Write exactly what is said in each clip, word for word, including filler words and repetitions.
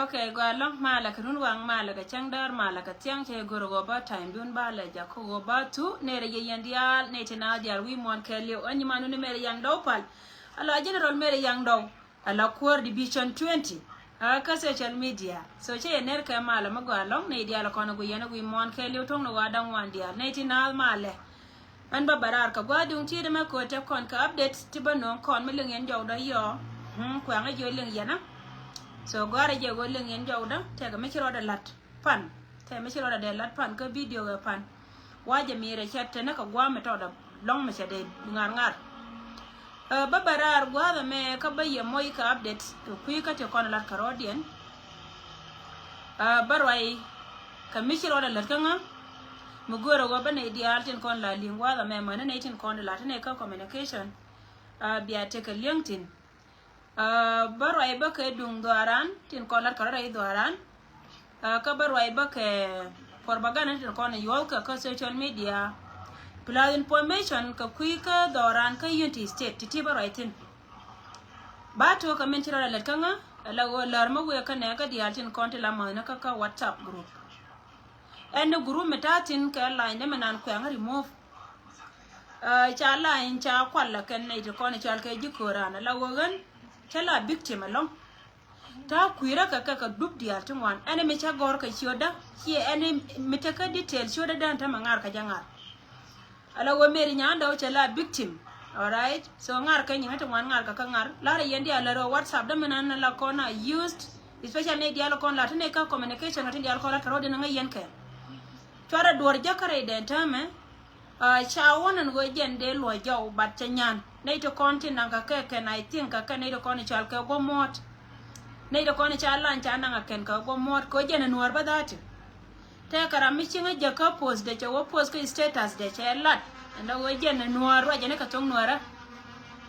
Ok, gɔaa ɛlɔ̱ŋ, malɛ kɛ run waŋ, malɛ kɛ cäŋ däär, malɛ kɛ thiaŋ, cɛ gör ɣöö bä time dun ba lɛ jak kä ɣöö bä thu. Nɛy rɛy yɛn diaal, nɛy ti naath diaal wi̱i̱ muɔ̱ɔ̱n kɛɛliw. Ɣän nyimandu ni Mary Yaŋ Dɔw Pal, ala General Mary Yaŋ Dɔw, ala kuäär Division twenty, a kä social media. So cɛ yɛ ner kɛ malɛ mi gɔaa ɛlɔ̱ŋ, nɛy diaal kɔn a gui yɛn a wi̱i̱ muɔ̱ɔ̱n kɛɛliw, tuɔ̱ŋ ni ɣɔaa da̱ŋ ŋuan diaal. Nɛy ti naath malɛ, ɣän bä bä raar kɛ gua̱a̱th duŋ ti̱i̱t ɛmɛ kɛ ɣöö tɛk kɔn kɛ update ti bä nööŋ kɔn mi liŋ yɛn jɔwdä yɔɔ. Hmm, kuɛŋä jiö liŋ yɛn a. So gɔ̱a̱rä jɛ ɣöö liŋ yɛn jɔwdä, tɛkɛ mi ci rɔɔdɛ la̱t pan. Tɛkɛ mi ci rɔɔdɛ dee la̱t pan kä video ɛ pan. Wa jɛ mi̱i̱rɛ cɛ tɛnɛ kɛ gua̱a̱th mi tɔɔdɛ lɔ̱ŋ mi cɛ dee ŋa̱r ŋa̱r. Ɛ, bä bä raar gua̱a̱th ɛmɛ kä bä yɛ moc kɛ update kɛ kui̱ kä ti kɔn la̱t kɛ rɔɔdiɛn. Ɛ, bä ruac kɛ mi ci rɔɔdɛ la̱t kä ŋä. Mi görɛ ɣöö bä nɛy diaal tin kɔn la li̱ŋ gua̱a̱th ɛmɛ mäni nɛy tin kɔn di la̱t ti nɛy kä communication. Ɛ, bia tekɛ li̱eŋ thi̱n. Ɛ, bä ruac bä kɛ duŋ dhɔaaran tin kɔn lat kɛ rɔ rɛy dhɔaaran. Ɛ, kä bä ruac bä kɛ propaganda tin kɔn yuɔth kɛ kä social media. Plus information kɛ kui̱ kä dhɔaaran kä Unity State ti ti bä ruac thi̱n. Ba tok kɛ min ci rɔ lät kä ŋä, ala ɣöö lär mä wëë kä nɛ kä diaal tin kɔn ti la mäthni kä kä WhatsApp group. Ɛn ni group mi ta̱a̱ thi̱n kɛ line dee mi nan kuɛŋä remove. Ɛ, ca line ca kual la kɛn nɛy ti kɔn i̱ cɔal kɛ ji̱ kööran ala ɣöö ɣän cä la victim ɛlɔ̱ŋ. Ta̱a̱ kui̱rä kɛ kɛ kɛ dup diaal ti ŋuan. Ɛn mi cä gɔ̱r kɛ ciötdä, ciɛ ɛn mi tekä detail ciötdä dään tämɛ ŋa̱r kɛ jɛ ŋa̱r. Ala ɣöö Mary Nyandɔw cɛ la victim. Alright. So ŋa̱r kɛ nyiŋä ti ŋuan ŋa̱r kɛ kä ŋa̱r. La̱rä yɛn diaal lär ɣöö WhatsApp dämɛ nan la kɔn a used, especially nɛy diaal kɔn la ti nɛy kä communication kɛ tin diaal kɔn la tɔrɔ din ŋä yɛn kɛ. Cuarɛ duɔ̱r jäkä rɛy dɛn täämɛ. Ɛ, ca wä nɛn ɣöö jɛn dee luɔc jɔw, but cɛ nyan. Nɛy ti kɔn ti naŋ kɛ kɛ kɛn, I think kɛ kɛn nɛy ti kɔn i̱ cɔal kɛ guɔ muɔ̱ɔ̱t. Nɛy ti kɔn i̱ ca lany ca naŋ kɛ kɛn kɛ guɔ muɔ̱ɔ̱t kɛ ɣöö jɛn ɛ nuäär bä dha̱a̱t. Tëëkɛ ram mi cieŋä jäkä post dee cɛ wä post kä status dee cɛ lat. Ɛn dee ɣöö jɛn ɛ nuäär ruacɛ ni kɛ thoŋ nuäärä.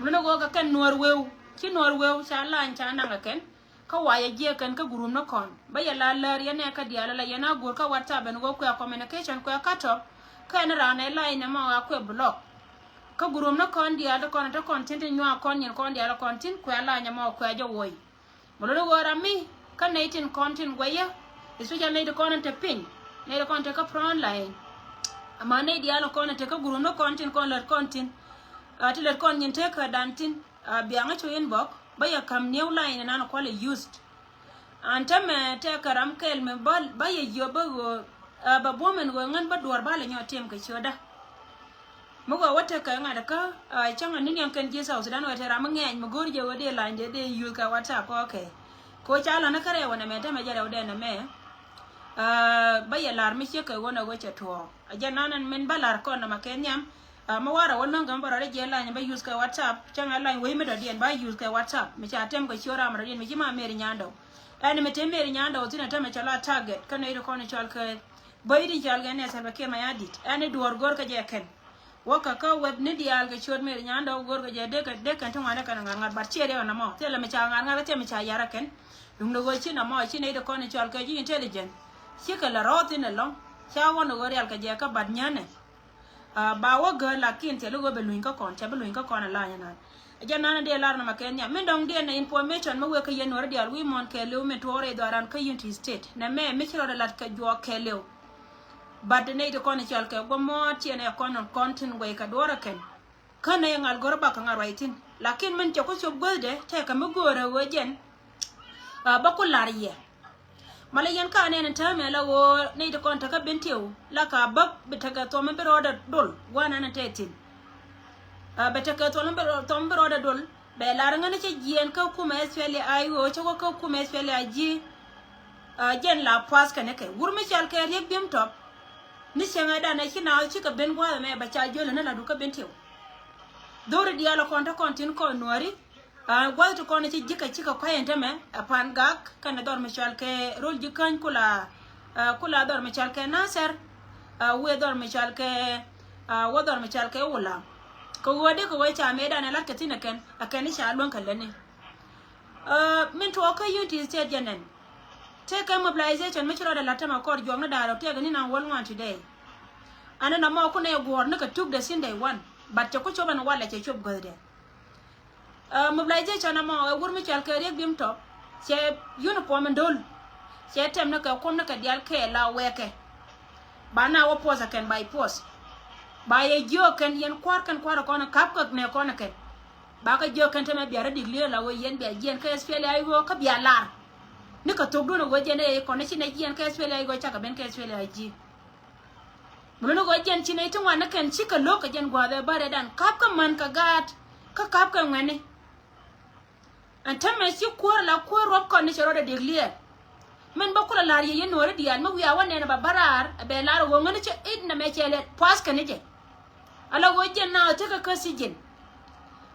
Mun ni ɣöö kɛ kɛn nuäär weu. Ci nuäär weu ca lany ca naŋ kɛ kɛn. Kä wayɛ jiɛk kɛn kä group ni kɔn. Bä yɛ la lär yɛn ɛ kä diaal ala yɛn a go̱o̱r kä WhatsApp ɛn ɣöö kuɛ communication kuɛ kä tɔp. Kä ɛn raan ɛ la in ɛmɔ a kuɛ block. Kä group ni kɔn diaal ti kɔn te kɔn tin ti nyuak kɔn nyin kɔn diaal kɔn tin kuɛ la in ɛmɔ kuɛ jɛ woc. Mɛ luni ɣöö ram mi kä nɛy tin kɔn tin guɛyä. Especially nɛy ti kɔn in te piny. Nɛy ti kɔn te kä front line. Ama nɛy diaal kɔn in te kä group ni kɔn tin kɔn lät kɔn tin. A ti lät kɔn nyin te kä dan tin. A biaŋä cu inbox bä yɛ ka̱m new line nan kualɛ used. An täämɛ tɛkɛ ram kɛl mi bä, bä yɛ yiöp bä ɣöö, a, bä buɔ̱m ɛn ɣöö ŋän bä duɔ̱ɔ̱r bä lɛ nyɔk tim kɛ ciötdä. Mi ɣöö wä tekɛ ŋa̱t kä, a, cäŋ an ni niɛŋ kɛn ji̱ South Sudan wee te ram mi ŋɛɛny mi go̱o̱r jɛ ɣöö dee line dee, dee used kɛ WhatsApp kɛ ɣöö kɛ. Kɛ ɣöö ca lɔn ni kä rɛw ɛn ɛmɛ täämɛ jɛ rɛwdɛ ɛn ɛmɛ. A, bä yɛ lar mi ciek kɛ ɣöö nɛ ɣöö cɛ tuɔɔk. A jɛn nan ɛn min bä lar kɔn nɔmɔ kɛ nhiam. A, mi warɛ wä luäŋ kɛ mi bä rɔ ri jiɛ lany bä used kɛ WhatsApp. Cäŋ ɛ lany wec mi dɔ̱diɛn bä used kɛ WhatsApp. Mi ca tɛm kɛ ciöt ram rɔ̱diɛn mi ci ma Mary Nyandɔw. Ɛn mi te Mary Nyandɔw thin ɛ tɛmɛ cɛ la target. Kä nɛy ti kɔn i̱ cɔal kɛ bä i̱ ti cɔal kɛ nɛ Salva Kiir Mayardit. Ɛn i̱ duɔ̱ɔ̱r go̱r kɛ jɛ kɛn. Wä kɛ kä wɛp ni diaal kɛ ciöt Mary Nyandɔw go̱r kɛ jɛ dee kɛ, dee kɛn ti ŋuan ɛ kɛn ŋa̱r ŋa̱r, but ciɛ riɛk ɛn ɛmɔ. Thilɛ mi ca ŋa̱r ŋa̱r kä thilɛ mi ca yar ɛ kɛn. Duŋdɛ ɣöö ci nɔmɔ ci nɛy ti kɔn i̱ cɔal kɛ ji̱ intelligent. Cikɛ la rɔɔth in ɛlɔ̱ŋ. Ca wä ni ɣöö rial kɛ jɛ kä bat nyänɛ. A, ba wä gäär lakin thil i̱ ɣöö bɛ luny kä kɔn, cɛ bi luny kä kɔn a lany ɛnan. Ɛ jɛn nan dee lar nɔmɔ kɛ nhiam. Min dɔ̱ŋ dee nɛ information mi wek kä yɛn nuɔ̱ɔ̱ri diaal wi̱i̱ muɔ̱ɔ̱n kɛɛliw mi tuɔɔk rɛy dhɔaaran kä Unity State. Nɛ mɛ mi ci rɔɔdɛ lat kɛ juɔk kɛɛliw. Bat nɛy ti kɔn i̱ cɔal kɛ guɔ muɔ̱ɔ̱t ciɛ nɛ kɔn kɔn tin guɛy kɛ duɔ̱ɔ̱rä kɛn. Kä nɛ ŋal go̱rä bak kɛ ŋa̱ ruac thi̱n. Lakin min cɛ ku cop guäthdɛ tɛkɛ mi go̱o̱rä ɣöö jɛn. A, bä ku lar yɛ. Malɛ yɛn ka nɛn täämɛ la ɣöö nɛy ti kɔn tekä Bentiu la ka bäk bi tekɛ thuɔm mi bi rɔɔdɛ dol gua̱a̱r nan tɛ thi̱n. Ɛ, bɛ tekɛ thuɔm mi bi rɔ-, thuɔm mi bi rɔɔdɛ dol. Bɛ lar ŋäni cä jiɛɛn kä kumɛ S P L A I ɣöö cä wä kä kumɛ S P L A I G. Ɛ, jɛn la puath kɛnɛ kɛ wur mi cɔal kɛ Riek Biem Top. Ni cäŋɛ danɛ ci naath cikɛ ben gua̱a̱th ɛmɛ bɛ ca jiöl ni la dukä Bentiu. Dhori diaal ɛ kɔn te kɔn tin kɔn nuääri. Ɛ, gua̱th ti kɔn ci ji̱ kɛ cikɛ kuay ɛn tämɛ ɛ Pangak kɛnɛ dhɔr mi cɔal kɛ Rol Ji̱käny kula, ɛ, kula dhɔr mi cɔal kɛ Nasɛr, ɛ, wëë dhɔr mi cɔal kɛ, ɛ, wä dhɔr mi cɔal kɛ Wula. Kɛ ɣöö dee kɛ wee ca mëëdan ɛ la̱t kɛ thi̱n ɛ kɛn, ɛ kɛn i̱ ca luäŋ kɛ lätni. Ɛ, min tuɔɔk kä Unity State jɛ nɛn. Tëëkɛ mobilization mi ci rɔɔdɛ la̱t tämɛ kɔr juɔkni da̱a̱r ɔ tëëkɛ ni naŋ wäl ŋuan today. Ɛn ɛn ɛmɔ kunɛ guɔ̱ɔ̱r ni kɛ tukdɛ since day one. But cɛ ku cop ɛn walɛ cɛ cop guäthdɛ. Ɛ, mobilization ɛmɔ ɛ wur mi cɔal kɛ Riek Biem Top. Cɛ uniform in do̱l. Cɛ tɛm ni kɛ kuɔm ni kɛ diaal kɛ la wɛɛkɛ. Ba na wä puɔth ɛ kɛn by force. Ba yɛ jiök kɛn yɛn kua̱r kɛn kua̱r ɛ kɔn ɛ ka̱p kɛ nɛ kɔn ɛ kɛn. Ba kɛ jiök kɛn tɛmɛ bia rɔ declare la wee yɛn bia jiɛn kɛ S P L A I ɣöö kä bia lar. Ni kɛ thokdun ɛ wee jɛn ɛ kɔn ni ci nɛ jiɛn kɛ S P L A I ɣöö cakɛ ben kɛ S P L A I G. Mi luni ɣöö jɛn ci nɛy ti ŋuan ni kɛn cikɛ lo̱k kɛ jɛn gua̱a̱th ɛ bä rɛɛdan ka̱p kä män kɛ gaat kä ka̱p kɛ ŋuɛ̈tni. Ɛn täämɛ ci kuäär la kuäär ruɔ̱p kɔn ni cɛ rɔɔdɛ declare. Min bä kulɛ la̱r yɛ yɛn nuɔ̱ɔ̱ri diaal mi wiaa wä nɛn ɛ ba bä raar ɛ bɛ la̱r ɛ ɣöö ŋäni cɛ it nɛmɛ cɛ lɛ pua̱th kɛn ni jɛ. Ala ɣöö jɛn naath tekɛ kä thi̱ji̱n.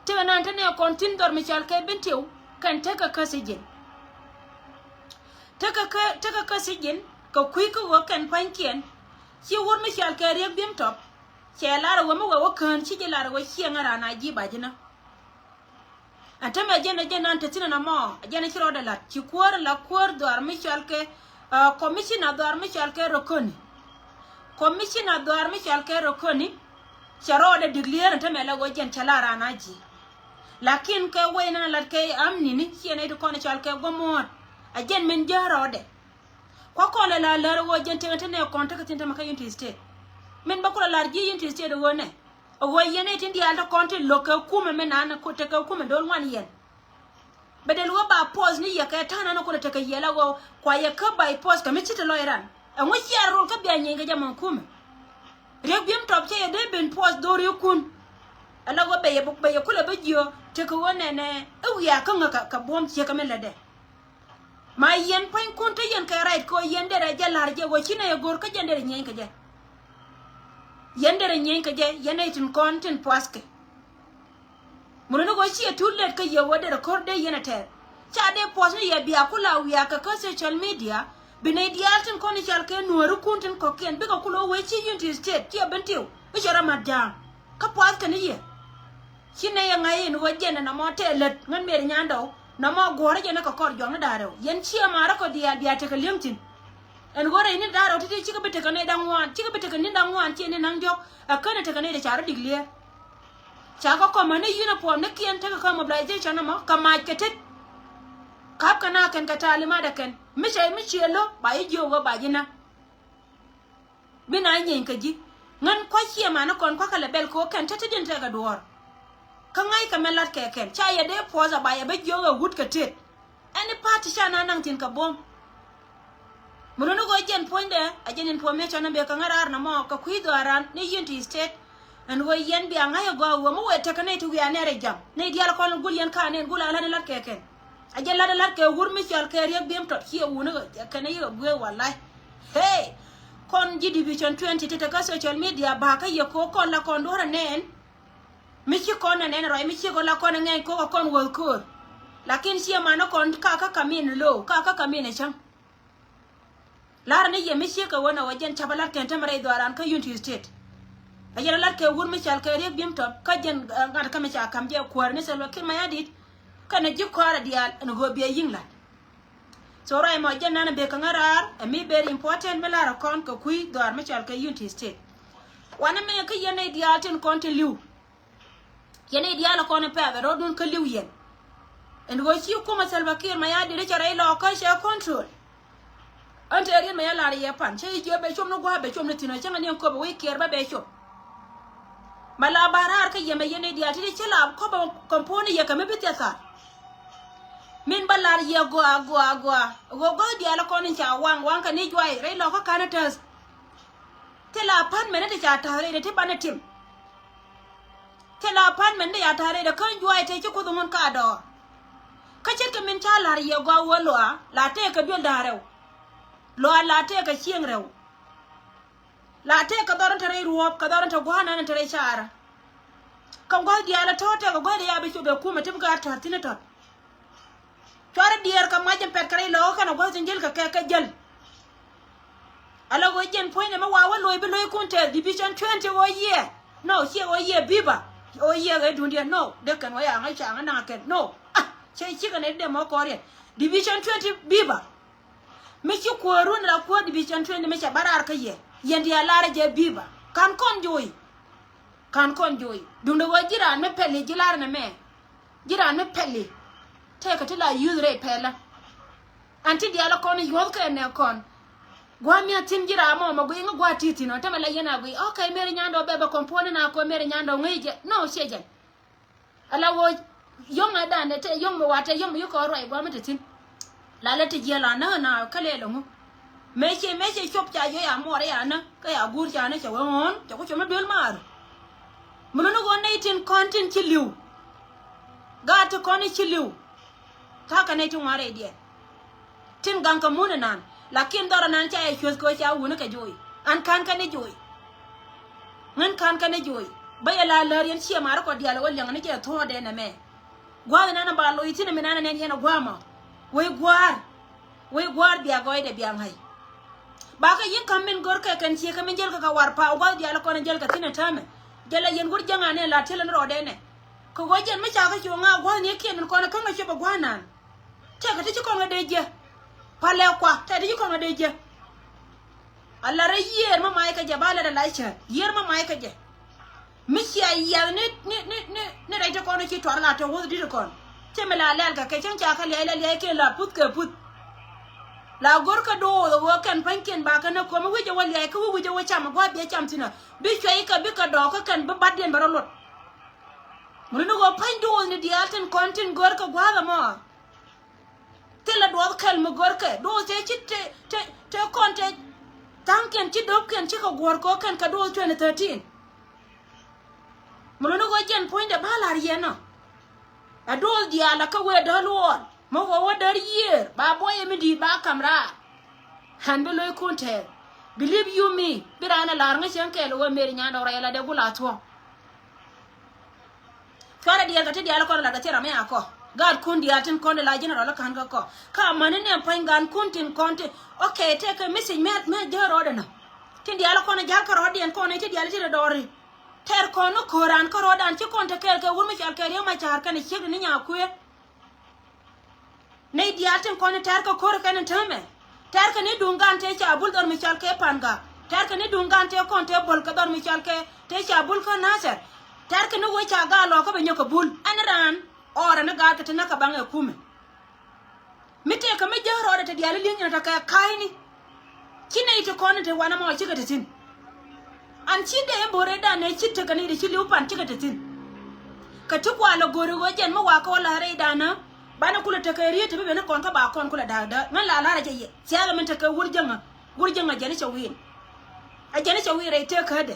Tekɛ naan te nɛ kɔn thi̱n dhɔr mi cɔal kɛ Bentiu kɛn tekɛ kä thi̱ji̱n. Tekɛ kä, tekɛ kä thi̱ji̱n kɛ kui̱ kä ɣöö kɛn pua̱nykiɛn. Ci wur mi cɔal kɛ Riek Biem Top. Cɛ lar ɛ ɣöö mi wee wä kään ci ji̱ lar ɛ ɣöö ciɛ ŋa̱ raan a ji̱ ba ji̱ nä. Ɛn täämɛ jɛn ɛ jɛn nan te thi̱n ɛn ɛmɔ ɛ jɛn ɛ ci rɔɔdɛ la̱t ci kuäär la kuäär dhɔaar mi cɔal kɛ, ɛ, commissioner dhɔaar mi cɔal kɛ Rokoni. Commissioner dhɔaar mi cɔal kɛ Rokoni. Cɛ rɔɔdɛ declare ɛn täämɛ la ɣöö jɛn cɛ la raan a ji̱. Lakin kɛ wec nan ɛ la̱t kɛ amnini ciɛ nɛy ti kɔn ɛ cɔal kɛ gua̱muɔ̱ɔ̱t. Ɛ jɛn min jääk rɔɔdɛ. Kua̱ kɔn lɛ la lär ɣöö jɛn tekɛ te nɛ kɔn tekɛ thi̱n täämɛ kä Unity State. Min bä kulɛ la̱r ji̱ Unity State ɣöö nɛ. Ɣöö yɛn nɛy tin diaal te kɔn ti lo̱k kɛ kumɛ min naan tekɛ kumɛ do̱l ŋuan yɛn. Bɛ dee luɔ ba puɔth ni yɛ kɛ ta̱a̱ nan kulɛ tekɛ yɛ la ɣöö kua yɛ kä by force kɛ mi ci te lɔc ran. Ɛŋu ciɛ rol kä bia nyieeny kɛ jɛ mɔn kumɛ. Riek Biem Top cɛ yɛ dee ben puɔth dho̱rikun. Ɛ la ɣöö bɛ yɛ, bɛ yɛ kulɛ bä jiö tekɛ ɣöö nɛnɛ i̱ wiaa kä ŋä kɛ, kɛ buɔ̱m ciek kɛ mi lätdɛ. Ma yɛn pua̱nykun te yɛn kɛ right kɛ ɣöö yɛn derɛ jɛ la̱r jɛ ɣöö ci nɛy ɛ go̱r kä jɛn derɛ nyieeny kɛ jɛ. Yɛn derɛ nyieeny kɛ jɛ yɛn nɛy tin kɔn tin pua̱thkɛ. Mun ni ɣöö ciɛ too late kä yɛ ɣöö derɛ ko̱r dee yɛn ɛ tɛɛr. Ca dee puɔ̱th ni yɛ bia ku la wiaa kɛ kä social media. Bi nɛy diaal tin kɔn i̱ cɔal kɛ nuäärikun tin kɔ̱kiɛn bikɛ ku lo̱ wee ci Unity State ciɛ Bentiu i̱ cɛ rɔ mat ja̱a̱ŋ. Kä pua̱thkɛ ni yɛ. Ci nɛy ɛ ŋa̱c in ɣöö jɛn ɛn ɛmɔ tɛɛ lät ŋän mëë ri nyandɔw. Nɔmɔ guɔ̱rä jɛ ni kɛ kɔr jɔk ni da̱ŋ rɛw yɛn ciɛ ma̱a̱rä kɔ diaal bia tekɛ li̱eŋ thi̱n. Ɛn ɣöö rɛy ni da̱ŋ rɛw ti̱ti̱ cikɛ bi tekɛ nɛy da̱ŋ ŋuan cikɛ bi tekɛ ni da̱ŋ ŋuan ciɛ ni na̱ŋ diɔ̱k. Ɛ känɛ tekɛ nɛy dee ca rɔ declare. Ca kɛ kɔmä ni uniform ni kiɛn tekɛ kä mobilization ɛmɔ kɛ mac kɛ tet. Ka̱p kɛ na kɛn kɛ talimat ɛ kɛn mi cɛ mi ciɛ lo̱ ba ji̱ jiök ɣöö ba ji̱ na. Bi na nyieeny kä ji̱ ŋän kua̱c ciɛ man kɔn kua̱kä lɛ bɛl kɛ ɣöö kɛn te te diɛn tekɛ duɔ̱ɔ̱r. Kä ŋa̱ckɛ mɛ la̱t kɛ kɛn ca yɛ dee puɔth a ba yɛ bä jiök ɛ wut kɛ tet. Any party ca na naŋ thi̱n kɛ buɔ̱m. Mi luni ɣöö jɛn puɔ̱nydɛ a jɛn information a bɛ kä ŋäraar nɔmɔ kɛ kui̱ dhɔaaran ni Unity State. Ɛn ɣöö yɛn bia ŋa̱c ɛ gɔaa ɣöö mi wëë tekɛ nɛy ti wiaa nɛɛrɛ jam nɛy diaal kɔn gul yɛn ka nɛn gul a la̱t ni la̱t kɛ kɛn. A jɛ la̱t ɛ la̱t kɛ wur mi cɔal kɛ Riek Biem Top ciɛ wuni kɛn a yikɛ guiëë walay. Hey! Kɔn ji̱ division twenty ti te kä social media ba kä yɛ ko̱o̱k kɔn la kɔn duɔ̱ɔ̱r ɛ nɛn. Mi ci kɔn ɛ nɛn rɔy mi ci kɔn la kɔn ɛ ŋɛny ko̱o̱k ɛ kɔn wäth köör. Lakin ciɛ man ɛ kɔn ka kä kamin lo̱o̱ ka kä kamin ɛ cäŋ. La̱r ni yɛ mi ciek kɛ ɣöö nɛ ɣöö jɛn ca̱p a la̱t kɛn täämɛ rɛy dhɔaaran kä Unity State. A yɛn a la̱t kɛ wur mi cɔal kɛ Riek Biem Top kä jɛn, eh, ŋa̱t kä mi ca ka̱m jɛ kuäär ni Salva Kiir Mayardit. Kɛnɛ ji̱ kɔaarɛ diaal ɛn ɣöö biɛ yi̱ŋ la̱t. So ruac mɔ jɛn nanɛ bek kɛ ŋäraar ɛ mi very important mi la̱r ɛ kɔn kɛ kui̱ dhɔaar mi cɔal kɛ Unity State. Wanɛ mɛ kä yɛn nɛy diaal tin kɔn tin li̱w. Yɛn nɛy diaal kɔn in pɛ̈th ɛ rɔ̱dun kä li̱w yɛn. Ɛn ɣöö ci kumɛ Salva Kiir Mayardit cɛ rɛy lɔɔkä cɛ control. Ɛn te riet mɛ yɛ lar yɛ pan cä i̱ jiö bɛ com ni gua̱a̱ bɛ com ni thi̱n ɔ cäŋɛ ni ɛn köpɛ wec kiɛɛr bä bɛ com. Mɛ la ba raar kä yɛmɛ yɛn nɛy diaal ti ti cä la köpɛ kɔmponi yɛ kɛ mi bi thiath thar. Min bä lar yɛ gɔaa gɔaa gɔaa. Ɣöö gua̱th diaal kɔn in ca waŋ, waŋ kɛ ni juay rɛy lɔkä ka̱n a täth. Thilɛ apartment ni ti ca ta̱th rɛy ti banɛ tim. Thilɛ apartment ni ti ca ta̱th rɛy ti kä juay tëë ci Kuoth ŋun ka dɔɔr. Kä ce̱tkɛ min ca la̱r yɛ gɔaa ɣöö lɔa la tëëkɛ duel da̱ŋ rɛw. Lɔa la tëëkɛ cieŋ rɛw. La tëëkɛ dhɔr in te rɛy ruɔ̱ɔ̱p, kɛ dhɔr in te gua̱a̱r nan in te rɛy caarä. Kä gua̱th diaal tɔ̱ tëëkɛ gua̱th diaal bi cop ɛ kumɛ ti bi gaat tɔ̱t thi̱n tɔ̱t. Cuarɛ diɛɛr kɛ mac in pɛt kɛ rɛy lɔkä kɛnɛ gua̱th tin jäl kɛ kɛ kɛ jäl. Ala ɣöö jɛn puɔ̱nydɛ mi wa wä lo̱c bi lo̱ckun tɛth division twenty ɣöö yiëë. No, ciɛ ɣöö yiëë biba. Ɣöö yiëë ɣöö duundiɛn. No, dee kɛn ɣöö yaŋä caŋä naŋ kɛn. No. Ah, cɛ cikɛ nɛ dee mɔ kɔɔriɛn. Division twenty biba. Mi ci kuäärun la kuäär division twenty mi cɛ bä raar kä yɛ. Yɛn diaal lar jɛ biba. Ka̱n kɔn jo̱o̱c. Ka̱n kɔn jo̱o̱c. Duundɛ ɣöö ji̱ raan mi pɛli ji̱ lar nɛ mɛ. Ji̱ raan mi pɛli. Tëëkɛ ti la yuth rɛy pɛlä. An ti diaal kɔn yuɔth kɛ nɛ kɔn. Gua̱a̱ mi a thi̱n ji̱ raan mɔ mɛ guiy ŋä gua̱a̱ ti thi̱n ɔ tämɛ la yɛn a guiy. Ok, Mary Nyandɔ bɛ bɛ kɔn puɔ̱n in a kɔ Mary Nyandɔ ŋäc jɛ. No, ciɛ jɛn. Ala ɣöö yɔ̱ŋ ɛ danɛ te yɔ̱ŋ mi wa te yɔ̱ŋ mi yi kɔn ruac gua̱a̱ mi te thi̱n. La lɛ te jiɛl anä na kä lɛl ɛŋu. Mëë ciɛ mëë ciɛ cop ca yɔ̱ ya muɔɔr ya nä kä ya guur ca nä cɛ wee ɣɔ̱ɔ̱n cɛ ku cop ni duel maar. Mi luni ɣöö nɛy tin kɔn tin ci li̱w. Gaat ti kɔn i̱ ci li̱w. Ta̱a̱ kɛ nɛy ti ŋuan rɛydiɛn. Tin gaŋ kɛ mun inan. Lakin dhɔr inan ca yɛ cueth kɛ ɣöö ca wuni kɛ jo̱o̱c. An ka̱n kɛn i̱ jo̱o̱c. Ŋän ka̱n kɛn i̱ jo̱o̱c. Bä yɛ la läär yɛn ciɛ ma̱a̱r kɔ diaal ɣöö liɛŋ ni jɛ thuɔ̱ɔ̱dɛ nɛmɛ. Gua̱a̱th inan ba lo̱c thi̱n i̱ mi nan nɛn yɛn ɛ gua̱a̱mɔ. Wec gua̱a̱r. Wec gua̱a̱r bia gɔɔydɛ bia ŋa̱c. Ba kɛ yi̱n ka̱m min gör kɛ kɛn ciek kɛ min jäl kɛ kɛ war pa̱a̱ gua̱a̱th diaal kɔn in jäl kɛ thi̱n in täämɛ. Jäl a yɛn wur jäŋ anɛ la ti̱el in rɔɔdɛ nɛ. Kɛ ɣöö jɛn mi ca kɛ cu ŋa̱a̱ gua̱a̱th ni kiɛn in kɔn in kä ŋa̱c cop ɛ gua̱a̱th nan. Tɛkɛ ti ci kɔn kɛ dee jiɛ. Palɛ kua tɛkɛ ti ci kɔn kɛ dee jiɛ. A la rɛ yiëër ma mac kɛ jɛ ba lɛ rɛ la cäät yiëër ma mac kɛ jɛ. Mi cia yiath ni ni ni ni ni rɛy ti kɔn ci tuar la te wuth dit kɔn. Cɛ mi la lɛl kɛ kɛ cäŋ ca kä liac la liac kɛ la puth kɛ puth. La gor kä do̱o̱th ɣöö kɛn pa̱nykiɛn ba kä ni ko̱mi wi̱c ɛ wä liac kä wi̱c ɛ wä cam ɛ gua̱a̱th biɛ cam thi̱n ɛ bi cuɛy kɛ bikɛ dɔɔk kä kɛn bi batdiɛn bɛ rɔ luɔt. Mun ni ɣöö pa̱ny do̱o̱th ni diaal tin kɔn tin gör kɛ gua̱a̱th ɛmɔ. Thilɛ duɔth kɛl mi görkɛ duɔth tëë ci tëë tëë tëë kɔn tëë tha̱a̱ŋkiɛn ci döpkiɛn cikɛ guɔ̱r kɛ ɣöö kɛn kɛ duɔth twenty thirteen. Mi luni ɣöö jɛn puɔ̱nydɛ ba la̱r yɛn ɔ. Ɛ duɔth diaal ɛ kä wëë däl luɔɔl mi ɣöö wä däl yiëër ba buɔyɛ mi di̱i̱t ba ka̱m raar. Ɣän bi lo̱ckun tɛɛth. Believe you me, bi raan ɛ la̱r ŋäc cäŋ kɛɛl ɣöö Mary Nyandɔk rɛy la dee gul a thuɔ̱k. Cuarɛ diɛɛr kɛ ti diaal kɔn lat kɛ thil ram mi a kɔ. Gaatkun diaal tin kɔn di la general ka̱n kä kɔ. Ka amäni nɛ pa̱ny gaatkun tin kɔn ti. Ok, tëëkɛ message mɛ mɛ jäl rɔɔdɛ nä. Tin diaal kɔn jäl kä rɔɔdiɛn kɔn ti diaal ti dɔɔri. Tɛɛr kɔn ni ko̱ran kä rɔɔdan ci kɔn te kɛɛl kɛ wur mi cɔal kɛ Riek Machar kɛnɛ ciekdi ni Nyakuëë. Nɛy diaal tin kɔn tɛ̈rkɛ ko̱r kɛn in täämɛ. Tɛ̈rkɛ ni duŋ gan tëë ca bul dhɔr mi cɔal kɛ Pangak. Tɛ̈rkɛ ni duŋ gan tëë kɔn tëë bol kɛ dhɔr mi cɔal kɛ tëë ca bul kä Nasir. Tɛ̈rkɛ ni wec ca gaa lɔɔkä bɛ nyɔk kɛ bul ɛn raan. Ɔɔrɛ ni gaatkɛ ti näk kɛ baŋ ɛ kumɛ. Mi tëëkɛ mi jäk rɔɔdɛ te diaal i̱ li̱eŋ nyinɛ tɔ̱ kɛ ka̱a̱cni. Ci nɛy ti kɔn in te wanɛ mɔ cikɛ te thi̱n. An ci dee in bo̱o̱rɛ dan nɛ ci tekɛ nɛy ti ci li̱w pan cikɛ te thi̱n. Kɛ ti kualɛ go̱o̱ri ɣöö jɛn mi wakä wä la̱r rɛy dan nä banɛ kulɛ tekɛ riet ti bi ben ni kɔn kä ba kɔn kulɛ da̱a̱k däär ŋän la la̱r a jɛ yɛ. Thia̱a̱kɛ min tekɛ wur jäŋä wur jäŋä jɛn i̱ cɛ wi̱i̱n. A jɛn i̱ cɛ wi̱i̱n rɛy tëëkädɛ.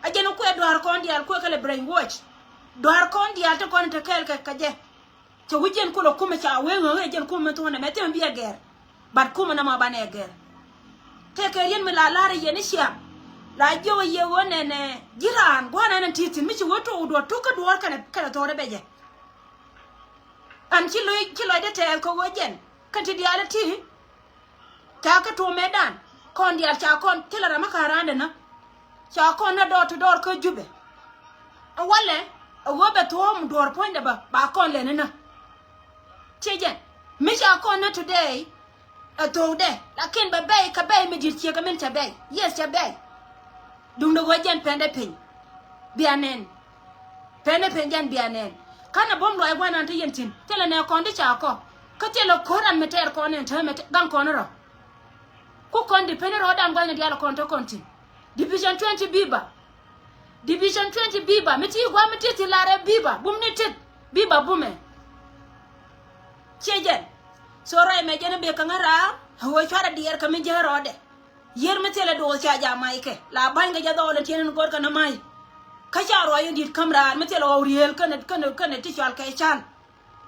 A jɛn i̱ kuɛ dua̱a̱r kɔn diaal kuɛ kɛ lɛ brainwash. Dua̱a̱r kɔn diaal ti kɔn in te kɛɛl kɛ kɛ jɛ. Cɛ wi̱c yɛn kulɛ kumɛ ca wee ŋäk ɛ jɛn kumɛ thuɔ̱nɛ mɛ thimɛ bi ɛ gɛr. But kumɛ nɔmɔ banɛ ɛ gɛr. Tëëkɛ riet mi la la̱rä yɛn i̱ ciaŋ. La jiök ɛ yɛ ɣöö nɛnɛ ji̱ raan gua̱a̱r nɛn ɛn ti̱i̱ thi̱n mi ci wee tok duɔ̱ɔ̱r tok kä duɔ̱ɔ̱r kɛnɛ kɛnɛ thɔɔrɛ bɛ jɛ. Ɛn ci loc ci lɔcdɛ tɛɛth kɛ ɣöö jɛn kɛn ti diaal ɛ ti̱i̱. Ca kä tuɔ̱mɛdan kɔn diaal ca kɔn thilɛ ram mi ka̱n randɛ nä. Ca kɔn nä dɔɔr ti dɔɔr kä Jubɛ. Ɛ walɛ ɛ ɣöö bɛ thuɔ̱ɔ̱m duɔ̱ɔ̱r puɔ̱nydɛ bä ba kɔn lɛn inä. Ciɛ jɛn mi ca kɔn nä today. Ɛ thokdɛ lakin bɛ bɛy kɛ bɛy mi di̱t ciek kɛ min cɛ bɛy. Yes cɛ bɛy. Duundɛ ɣöö jɛn pɛndɛ piny. Bia nɛn. Pɛn ni pɛn jɛn bia nɛn. Kanɛ buɔ̱m luaac gua̱nan te yɛn thi̱n thilɛ nɛ kɔn ti ca kɔ. Kä thilɛ ko̱ran mi tɛɛr kɔn ɛn täämɛ gaŋ kɔn rɔ. Ku kɔn di peni rɔɔdan gua̱cni diaal kɔn te kɔn thi̱n. Division twenty biba. Division twenty biba mi ti gua̱ mi ti thi̱n larɛ biba bum ni tit biba bumɛ. Ciɛ jɛn. So ruac mɛ jɛn a bek kä ŋä raar. Ɣöö cuarɛ diɛɛr kä mi jäär rɔɔdɛ. Yiër mi thilɛ do̱o̱k ca jam mac kɛ la ba̱ny kɛ jɛ dhɔɔl in tiɛn in go̱o̱r kɛ ni mac. Kä ca ruac in di̱t käm raar mi thilɛ ɣɔw rieel kɛnɛ kɛnɛ kɛnɛ ti cɔal kɛ cal.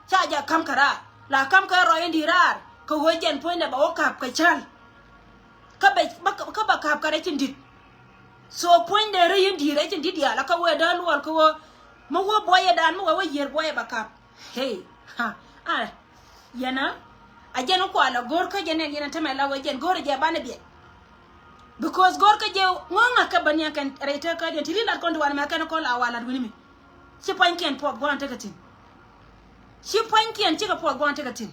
Ca jɛ ka̱m kɛ raar la ka̱m kɛ ruac in di̱t raar kɛ ɣöö jɛn puɔ̱nydɛ bɛ wä ka̱p kɛ cal. Kä bɛ kä bɛ ka̱p kɛ rɛc in di̱t. So puɔ̱nydɛ rɛc in di̱t rɛc in di̱t diaal a kä wee dee luɔl kɛ ɣöö mi wä buɔyɛ dan mi wee wä yiër buɔyɛ bɛ ka̱p. Hey, ha, ah, yɛn a, a jɛn kualɛ go̱r kä jɛn ɛn yɛn a tämɛ la wee jɛn go̱r jɛ banɛ biɛt. Because go̱r kä jɛ ŋuɔ̱ŋ a kä bän yɛn kɛn rɛy tek kä jɛn ti ri lat kɔn ti wanɛ mɛ kɛn kɔn la wa lat wi̱ni mi. Ci pua̱nykiɛn puɔth gua̱a̱n tekɛ thi̱n. Ci pua̱nykiɛn cikɛ puɔth gua̱a̱n tekɛ thi̱n.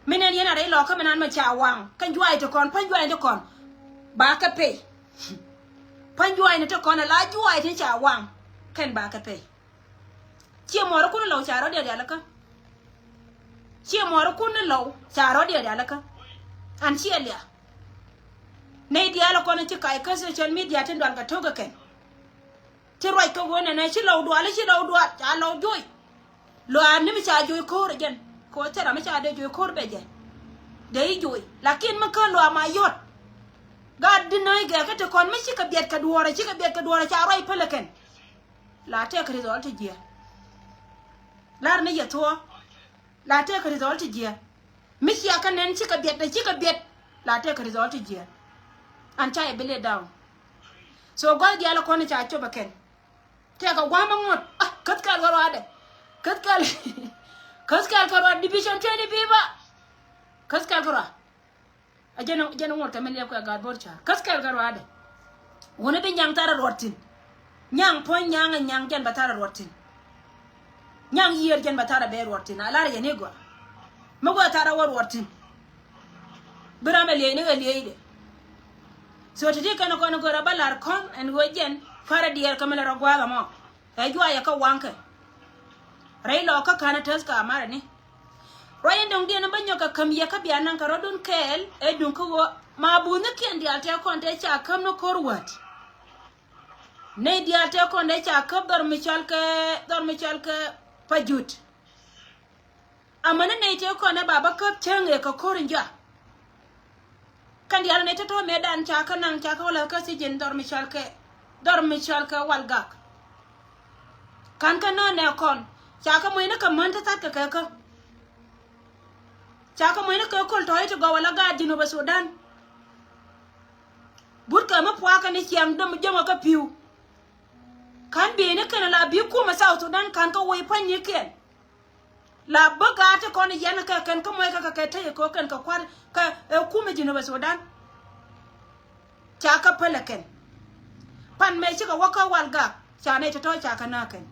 Mi nɛn yɛn a rɛy lɔkä mi nan mɛ ca waŋ kɛn juaay ti kɔn pua̱ny juaay ti kɔn. Ba kɛ pay. Pua̱ny juaay ni ti kɔn a la juaay ti ca waŋ kɛn ba kɛ pay. Ciɛ muɔɔrikun lɔw ca rɔ̱diɛn rialikä. Ciɛ muɔɔrikun lɔw ca rɔ̱diɛn rialikä. An ciɛ lia. Nɛy diaal kɔn ci kac kä social media tin dual kɛ to̱k kɛ kɛn. Ti ruac kä ɣöö nɛnɛ ci lɔw dual ci lɔw dual ca lɔw joc. Lɔaa ni mi ca joc ko̱o̱r ɛ jɛn kɛ ɣöö thil ram mi ca dee joc ko̱o̱r bɛ jɛ. Dee i̱ joc lakin mi kä lɔaa ma yɔt. Gaat di nööc gɛɛkä ti kɔn mi cikɛ biɛt kɛ duɔ̱ɔ̱rɛ cikɛ biɛt kɛ duɔ̱ɔ̱rɛ ca ruac päl ɛ kɛn. La tɛk result ti jiɛ. Lar ni yɛ thuɔɔ. La tɛk result ti jiɛ. Mi cia kä nɛn cikɛ biɛt dɛ cikɛ biɛt. La tɛk result ti jiɛ. An ca yɛ bi let down. So gua̱th diaal kɔn ca cop ɛ kɛn. Tɛk a gua̱a̱m a ŋuɔ̱t. Ah, käth kɛl kä ruaadɛ. Käth kɛl. Käth kɛl kä ruaad division twenty biba. Käth kɛl kä ruaad. A jɛn jɛn ŋuɔ̱t kɛ mi liɛp kɛ gaat bo̱r ca̱r. Käth kɛl kä ruaadɛ. Wuni bi nyaŋ tharɛ ruɔt thi̱n. Nyaŋ puɔ̱ny nyaŋ ɛ nyaŋ jɛn bɛ tharɛ ruɔt thi̱n. Nyaŋ yiëër jɛn bɛ tharɛ bɛ ruɔt thi̱n a lar yɛn i̱ gɔaa. Mi wee tharɛ wä ruɔt thi̱n. Bi ram ɛ liecni ɣä liecdɛ. So ti̱ti̱ kɛn kɔn i̱ gɔaa rɔ bä lar kɔn ɛn ɣöö jɛn kua̱rɛ diɛɛr kä mi lɛ rɔ gua̱a̱th ɛmɔ. Ɛ juayɛ kä waŋkɛ. Rɛy lɔɔkä ka̱n ɛ täth ka marɛ ni. Ruac in dɔ̱ŋdiɛn in bä nyɔk kɛ käm yɛ kä bia naŋ kɛ rɔ̱dun kɛɛl ɛ duŋ kä ɣöö ma buuthnikiɛn diaal tëë kɔn tëë ca käm ni ko̱r wäät. Nɛy diaal tëë kɔn tëë ca käp dhɔr mi cɔal kɛ dhɔr mi cɔal kɛ Pajut. Amäni nɛy tëë kɔn ɛ ba bä käp cäŋ ëë kɛ ko̱r in jɔak. Kɛn diaal nɛy tɔ̱tɔ̱ mëëdan ca kä naŋ ca kä wä la̱th kä thiec in dhɔr mi cɔal kɛ dhɔr mi cɔal kɛ Walgak. Ka̱n kä nöö nɛ kɔn ca kä muecni kɛ män ti thatkɛ kɛ kä. Ca kä muecni kɛ köl tɔ̱ i̱ ti gɔw ala gaat Jinubä Sudan. But kɛ mi puakä ni ciaŋ däm jämä kä pi̱w. Ka̱n bieyni kɛn la bi kumä South Sudan ka̱n kä wec pa̱nynikiɛn. La bä gaat ti kɔn yɛn kɛ kɛn kä muɔc kɛ kɛ kɛ tey kɛ kɛn kɛ kua̱r kɛ ɛ kumä Jinubä Sudan. Ca kä pälɛ kɛn. Pan mëë cikɛ wä kä Walgak ca nɛy tɔ̱tɔ̱ ca kä nääk kɛn.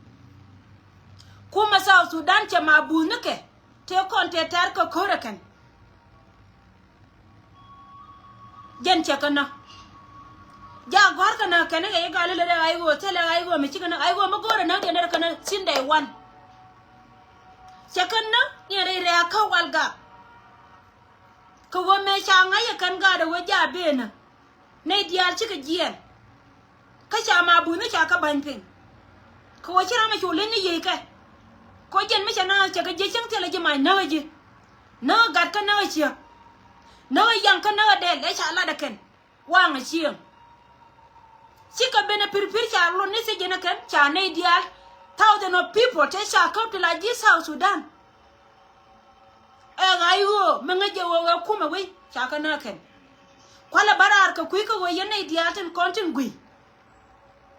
Kumä South Sudan cɛ ma buuthnikɛ tëë kɔn tëë tɛ̈r kɛ ko̱rɛ kɛn. Jɛn cɛ kä nä. Ja gɔ̱a̱r kä nä kɛn i̱ ɣɛy i̱ gal i̱ lät ɛ ɣay ɣöö thilɛ ɣay ɣöö mi cikɛ nä ɣay ɣöö mi go̱o̱rɛ nä diɛn nɛr kä nä thin day one. Cɛ kä nä niɛn rɛy rɛ̈ɛ̈k kä Walgak. Kɛ ɣöö mëë ca ŋa̱c ɛ kɛn gaat ɛ ɣöö ja bëë nä. Nɛy diaal cikɛ jiɛɛn. Kä ca ma buny ni ca kä ba̱ny piny. Kɛ ɣöö ci ram a cu leny ni yiëëckɛ. Kɛ ɣöö jɛn mi cɛ naŋ cɛ kɛ jiɛ cäŋ thilɛ ji̱ mac näk ɛ ji̱. Näk ɛ gat kä näk ɛ ciek. Näk ɛ yaŋ kä näk ɛ dɛl ɛ ca lat ɛ kɛn. Waŋ ɛ cieŋ. Cikɛ ben ɛ pirpir ca luɔt ni thiec jɛn ɛ kɛn ca nɛy diaal. Thousand of people tëë ca käp ti la ji̱ South Sudan. Ɛ ɣa̱c ɣöö mi ŋäc jɛ ɣöö ɛ kumɛ wec ca kä nääk kɛn. Kualɛ bä raar kɛ kui̱ kä ɣöö yɛn nɛy diaal tin kɔn tin gui̱.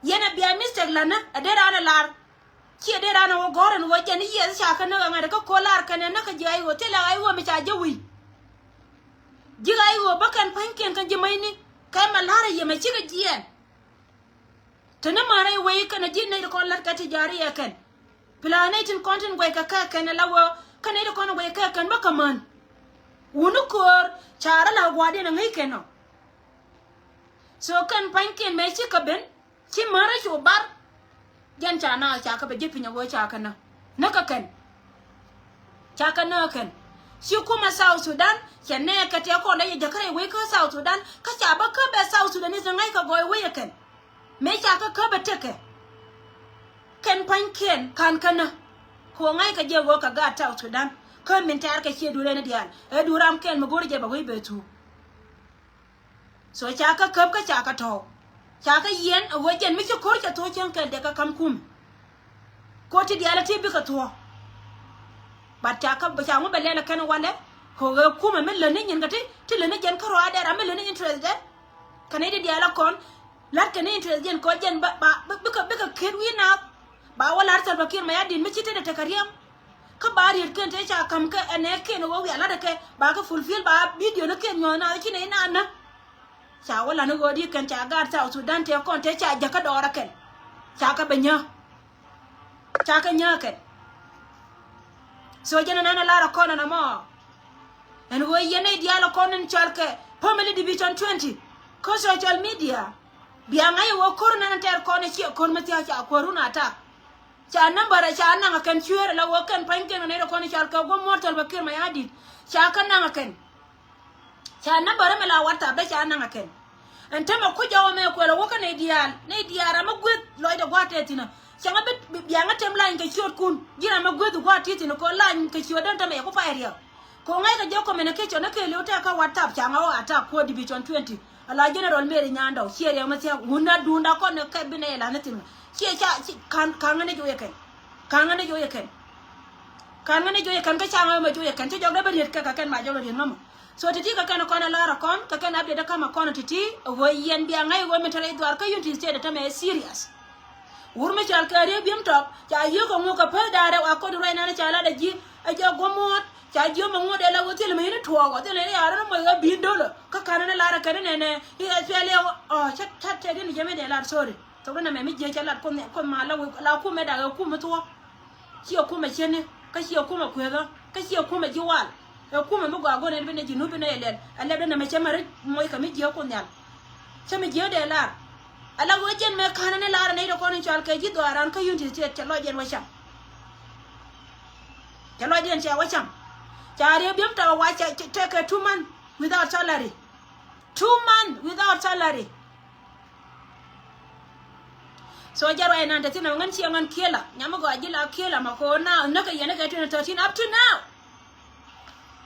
Yɛn ɛ bia mistake la̱tnä ɛ dee raan ɛ lar. Ciɛ dee raan ɛ ɣöö gɔ̱r ɛn ɣöö jɛn i̱ yiɛth ca kä näk ɛ ŋa̱t ɛ kä ko̱l lar kɛn ɛ näk kä ji̱ ɣa̱c ɣöö thilɛ ɣa̱c ɣöö mi ca jɛ wi̱i̱. Ji̱ ɣa̱c ɣöö bä kɛn pa̱nykiɛn kɛn ji̱ mäcni kɛ mɛ la̱r ɛ yɛmɛ cikɛ jiɛɛn. Te ni män rɛy wec kɛnɛ ji̱ nɛy ti kɔn la̱t kɛ ti ja̱a̱ri ɛ kɛn. Pila nɛy tin kɔn tin guɛc kɛ kɛ kɛn ala wee kä nɛy ti kɔn guɛc kɛ kɛn bä kä män. Wuni köör ca rɔ la gua̱a̱rdiɛn a ŋäc kɛn ɔ. So kɛn pa̱nykiɛn mëë ci kɛ ben ci män rɔ cu bar. Jɛn ca na ca kɛ bɛ ji̱ piny a wee ca kɛ na näk kɛ kɛn. Ca kɛ nääk kɛn. Ci kumɛ South Sudan cɛ nɛɛkɛ tëë kɔn dee yɛ jäkä rɛy wec kä South Sudan kä ca bä käp ɛ South Sudan i̱ thɛ ŋa̱ckɛ gɔɔy wec ɛ kɛn. Mëë ca kä käp ɛ tekɛ kɛn pa̱nykiɛn ka̱n kä nä. Kɛ ɣöö ŋa̱ckɛ jɛ ɣöö kɛ gaat South Sudan. Kä min tɛɛr kɛ ciɛ duel ɛn diaal ɛ duel ram kɛl mi go̱o̱ri jɛ bɛ wec bɛ thuk. So ca kä käp kä ca kä tɔ̱w. Ca kä yiɛn a wec jɛn mi ci ko̱r cɛ thuɔ̱c cäŋ kɛl dee kä kam kum. Ko̱r ti diaal ɛ ti bikɛ thuɔ̱k. But ca kä ca ŋu bɛ lɛl ɛ kɛn walɛ. Kɛ ɣöö kumɛ mi lätni nyin kä ti ti lätni jɛn kä ruaadɛ ram mi lätni interest dɛ. Kɛ ni ti diaal ɛ kɔn la̱t kɛ ni interest jɛn kɔ jɛn ba ba bikɛ bikɛ kiet wi̱i̱ naath. Ba wä la̱r Salva Kiir Mayardit mi ci tetdɛ tekɛ riɛm. Kä ba riet kɛn te ca ka̱m kɛ ɛnɛ kɛn wä wiaa la̱t kɛ ba kɛ fulfill ba video ni kɛn nyuɔ̱th na ci nɛ inanä. Ca wä la̱t ni ɣöö di kɛn ca gaat South Sudan te kɔn te ca jäkä dɔɔrä kɛn. Ca kɛ bɛ nyä. Ca kɛ nyä kɛn. So jɛn ɛnɛn ɛ lar ɛ kɔn ɛn ɛmɔ. Ɛn ɣöö yɛn nɛy diaal ɛ kɔn in cɔal kɛ Family Division twenty kä social media. Bia ŋa̱c ɛ ɣöö ko̱r ɛnɛn tɛɛr kɔn ɛ ciɛ ko̱r mi thia̱a̱c ca kuäärun attack. Ca number ɛ ca naŋ ɛ kɛn cueer ɛ la ɣöö kɛn pa̱nykiɛn kɛ nɛy rɛ kɔn i̱ cal kɛ guɔ̱m muɔ̱ɔ̱r Salva Kiir Mayardit. Ca kä naŋ ɛ kɛn. Ca number ɛmɛ la WhatsApp dee ca naŋ ɛ kɛn. Ɛn tämɛ kucä wä mɛ kuɛl ɛ wä kä nɛy diaal nɛy diaal ram mi gueth lɔcdɛ gua̱a̱t tɛth thi̱n ɛ. Cäŋ ɛ bi biaŋä tem lany kɛ ciötkun ji̱ ram mi gueth gua̱a̱t ti̱i̱ thi̱n ɛ kɛ lany kɛ ciötdä ɛn tämɛ yɛ ku pay riɛk. Kɛ ɣöö ŋäc kɛ jɛ communication ni kɛɛliw tɛk kä WhatsApp ca ŋa ɣɔw attack kuäär Division twenty. Ala General Mary Nyandɔw ciɛ riɛk mi thia̱k wun na duunda kɔn ni kɛ bi nɛy ɛ la̱th ni thi̱n. Ciɛ ca ci ka̱n ka̱n ŋäni joyɛ kɛn. Ka̱n ŋäni joyɛ kɛn. Ka̱n ŋäni joyɛ kɛn kä ca ŋä mɛ joyɛ kɛn ci jɔk dee bä riet kɛ kɛ kɛn ma jɔk dee riet ŋä mɔ. So ti̱ti̱ kɛ kɛn kɔn ɛ lar ɛ kɔn kɛ kɛn update kä ma kɔn ti̱ti̱ ɛ ɣöö yɛn bia ŋäc ɛ ɣöö mi te rɛy dhuaar kä Unity State ɛ tämɛ ɛ serious. Wur mi cɔal kɛ Riek Biem Tɔp ca yiëë kɛ ŋuɔk kɛ peth da̱a̱r rɛw a ko̱t ruac nan ca lat ɛ ji̱ ɛ jɛ guɔ̱m muɔ̱ɔ̱t ca jiöm ɛ ŋuɔ̱t ɛ la wä thil mi yini tuɔɔk ɔ thil ni yaar ni mɔc ɣä bi̱i̱n do̱lä kä ka̱n ni lar ɛ kɛn ni nɛnɛ i̱ ɛ cuɛl i̱ ɔ ca ca tɛt in jɛ mi dee lar sorry. Thok ni nɛmɛ mi jiɛ ca lat kuoth ni kuoth ma la wek la kumɛ dak ɛ kumɛ thuɔ̱k. Ciɛ kumɛ cieni kä ciɛ kumɛ kuethä kä ciɛ kumɛ ji̱ wal. Ɛ kumɛ mi gɔaa go̱n ɛn bi ni ji̱ nup bi ni ɛ lɛl ɛ lɛp di nɛmɛ cɛ mɛ ri moc kɛ mi jiɛ kuoth nhial. Cä mi jiääk dee lar. Ala ɣöö jɛn mëë ka̱n ni lar ni rɛ kɔn in cɔal kɛ ji̱ dhɔaaran kä Unity State cɛ lɔcdiɛn wä cam. Cɛ lɔcdiɛn cɛ wä cam. Ca Riek Biem Tɔp wa cɛ tɛkɛ two month without salary. Two month without salary. So jɛ ruac nan te thin ɛ ŋän ciɛ ŋän kiela nyam mi gɔaa ji̱ la kiela ma ko̱o̱r na näkɛ yɛn kɛ twenty thirteen up to now.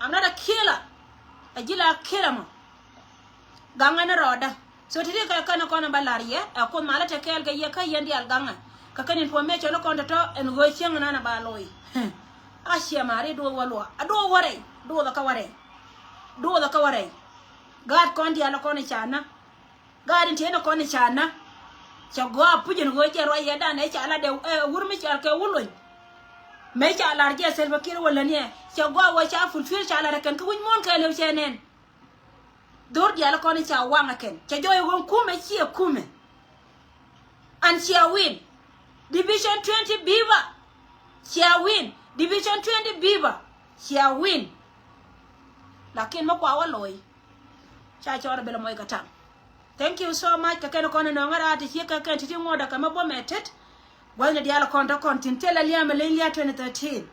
I'm not a killer. Ɛ ji̱ la kiela ma. Gaŋɛ ni rɔɔdä. So ti ti kɛ kɛn kɔn ba la̱r yɛ ɛ kuoth malä te kɛɛl kɛ yɛ kä yɛn diaal gaŋɛ. Kɛ kɛn information kɔn tɔ̱tɔ̱ ɛn ɣöö cieŋ nan a ba looi. A ciɛ mari duɔth wä luɔ a duɔth wä rɛy duɔth kä wä rɛy. Duɔth kä wä rɛy. Gaat kɔn diaal kɔn i̱ ca nä. Gaat in tieen kɔn i̱ ca nä. Cɛ gɔaa puc ɛn ɣöö jɛ ruac yɛ dan ɛ ca la dee ɛ wur mi cɔal kɛ wur lony. Mëë ca lar jɛ Salva Kiir wä läni ɛ cɛ gɔaa wä ca fulfill ca lar ɛ kɛn kä wi̱c muɔ̱ɔ̱n kɛɛliw cɛ nɛn. Dhor diaal kɔn i̱ ca waŋ ɛ kɛn cɛ jɔɔc ɛ ɣöö kumɛ ciɛ kumɛ. An cia win. Division twenty biba. Cia win. Division twenty biba. Cia win. Lakin mi kua wä lo̱o̱i. Ca cɔɔr ɛ bɛl ɛ mɔc kɛ taŋ. Thank you so much kɛ kɛn kɔn inɔŋä raar ti ciek kɛ kɛn ti̱ti̱ ŋuɔ̱t ɛ kɛ mi buɔ̱mɛ tet. Gua̱thni diaal kɔn tɔ̱ kɔn thi̱n thilɛ lia̱a̱ mi leny lia̱a̱ twenty thirteen.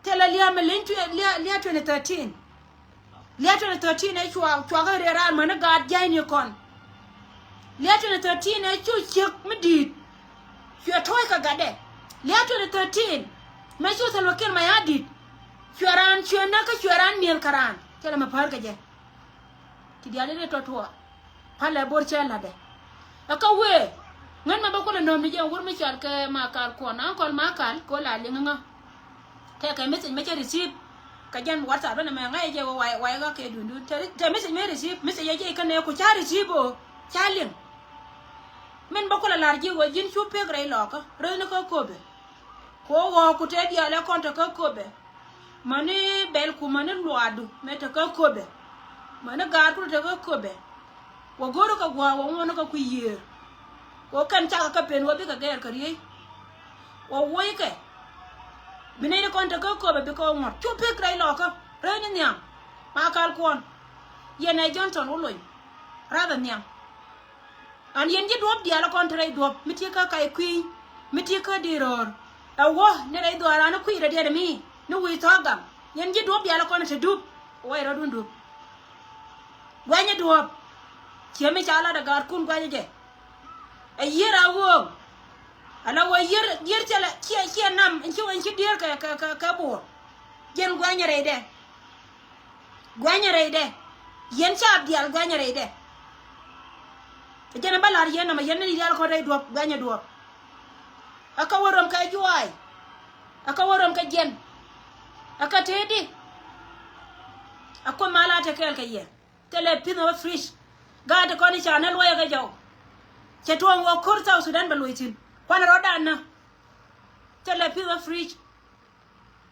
Thilɛ lia̱a̱ mi leny twe- lia̱a̱ lia̱a̱ twenty thirteen. Lia̱a̱ twenty thirteen ɛ cua cuakä riɛ raar mäni gaat jia̱cni kɔn. Lia̱a̱ twenty thirteen ɛ cu ciek mi di̱i̱t. Cuɛ tɔ̱ɔ̱c kɛ gatdɛ. Lia̱a̱ twenty thirteen mëë cu Salva Kiir Mayardit. Cuɛ raan cuɛ näk kä cuɛ raan mi̱eth kɛ raan thilɛ mi päär kɛ jɛ. Ti diaal in ri tɔ̱ tuɔɔk. Palɛ bor cɛ la̱tdɛ. Ɛ kä wee ŋän mɛ bä kulɛ nööm ni jɛ wur mi cɔal kɛ Makal Kuɔn Ankɔl Makal kɛ ɣöö la liŋ ŋä. Tɛkɛ message mɛ cɛ receive. Kɛ jɛn WhatsApp ɛn ɛmɛ ŋa̱cɛ jɛ wä way way ɣä kɛ duundun tɛ message mɛ receive message ɛ jɛ ikä nɛ ku ca receive o ca liŋ. Min bä kulɛ la̱r ji̱ wä ji̱n cu pek rɛy lɔkä röthni kä köpɛ. Ku ɣɔ̱ɔ̱ku te diaal ɛ kɔn te kä köpɛ. Mäni bɛlku mäni luaadu mɛ te kä köpɛ. Mäni gaatku te kä köpɛ. Wä go̱o̱ri kɛ gua̱a̱ wä ŋuɔ̱ni kɛ kui̱ yiëër. Wä kɛn cakɛ kɛ pen wä bikɛ gɛɛr kɛ riey. Wä wockɛ. Bi nɛy ti kɔn te kä köpɛ bikɛ wä ŋuɔ̱t cu pek rɛy lɔkä rɛy ni nhiam. Makal Kuɔn. Yɛn ɛ Johnson wä lony. Rathɛ nhiam. An yɛn ji̱ duɔ̱p diaal kɔn te rɛy duɔ̱p mi ti kä kac kui̱ny mi ti kä di̱i̱r röör. Ɛ wä ni rɛy dhuaaran ni kui̱ rɛ diɛt mi ni wi̱i̱ thɔ̱ɔ̱k gam yɛn ji̱ duɔ̱p diaal kɔn te dup. Wä rɔ̱dun dup. Gua̱nyɛ duɔ̱ɔ̱p. Ciɛ mi ca lat ɛ gaatkun gua̱nyɛ jɛ. Ɛ yiër a ɣööŋ. Ala wä yiër yiër cɛ lɛ ciɛ ciɛ nam in ci wä in ci diër kɛ kɛ kɛ kɛ buɔ̱ɔ̱r. Jiɛn guɛnyɛ rɛydɛ. Guɛnyɛ rɛydɛ. Yɛn ca diaal guɛnyɛ rɛydɛ. Ɛ jɛn ɛ bä la̱r yɛn nɔmɔ, yɛn ni diaal kɔn rɛy duɔ̱p, guɛnyɛ duɔ̱ɔ̱p. Ɛ kä wä röm kɛ juaay. Ɛ kä wä röm kɛ jiɛn. Ɛ kä tëëdi. Ɛ Kuoth ma la te kɛɛl kɛ yɛ. Thilɛ pi̱th mɛ bä fridge. Gaat ti kɔn i̱ ca nä luɔyɛ kɛ jɔw. Cɛ tuɔɔŋ wä ko̱r South Sudan bɛ luɔy thi̱n. Kuanɛ rɔ̱dan nä. Thilɛ pi̱th mɛ fridge.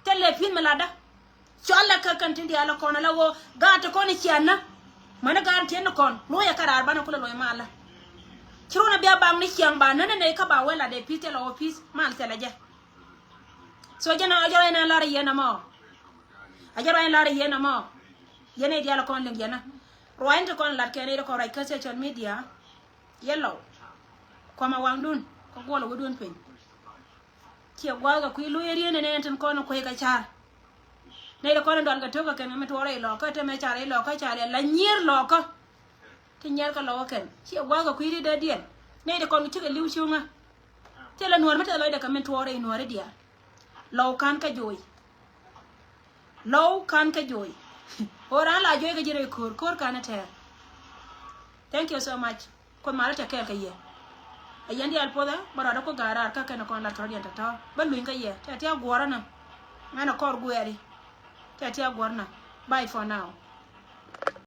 Thilɛ pi̱th mɛ latdä. Cɔalɛ kä kɛn tin diaal ɛ kɔn ala ɣöö gaat ti kɔn i̱ ciɛ nä. Mäni gaat tiɛn ni kɔn luɔyɛ kä raar banɛ kulɛ luɔy malä. Ci run a bia baŋ ni ciaŋ ba nä nɛ nɛ kä ba wä latdɛ pi̱th thilɛ wä pi̱th mal thilɛ jɛ. So jɛn a jɛ ruac nɛ lar yɛn ɛmɔ. A jɛ ruac nɛ lar yɛn ɛmɔ. Yɛn i̱ diaal kɔn liŋ yɛn a ruac ni ti kɔn lat kɛn i̱ ti kɔn ruac kä social media. Yɛ lɔw. Kuɔmɛ waŋdun kä guɔl a wädun piny. Ciɛ gua̱a̱th kɛ kui̱ lo̱c ɛ rieen ɛn ɛn tin kɔn kuec kɛ ca̱r. Nɛy ti kɔn in dual kɛ tök kɛ kɛn kɛ mi tuɔɔrɛ ilɔkä te mɛ car ilɔkä car yɛ la nyier lɔkä. Ti nyier kɛ lɔkä kɛn ciɛ gua̱a̱th kɛ kui̱ ri dee diɛn. Nɛy ti kɔn kɛ cikɛ li̱w cuŋä. Thilɛ nuɔ̱ɔ̱r mi tɛth lɔcdɛ kɛ min tuɔɔrɛ inuɔ̱ɔ̱ri diaal. Lɔw ka̱n kä jo̱o̱c. Lɔw ka̱n kä jo̱o̱c. Ɣöö raan la jo̱o̱c kɛ ji̱ rɛy ko̱o̱r, ko̱o̱r ka̱n ɛ tɛɛr. Thank you so much. Kuoth malä tɛ kɛɛl kɛ yɛ. Ɛ yɛn diaal puɔthɛ bä rɔɔdɛ ku ga̱a̱r raar kä kɛn ɛ kɔn lat tɔ̱rɔ̱diɛn tɔ̱tɔ̱ bä luny kä yɛ tɛ tiak guɔ̱rä nä. Ŋän ɛ kɔr guɛɛri. Tɛ tiak guɔ̱rä nä. Bye for now.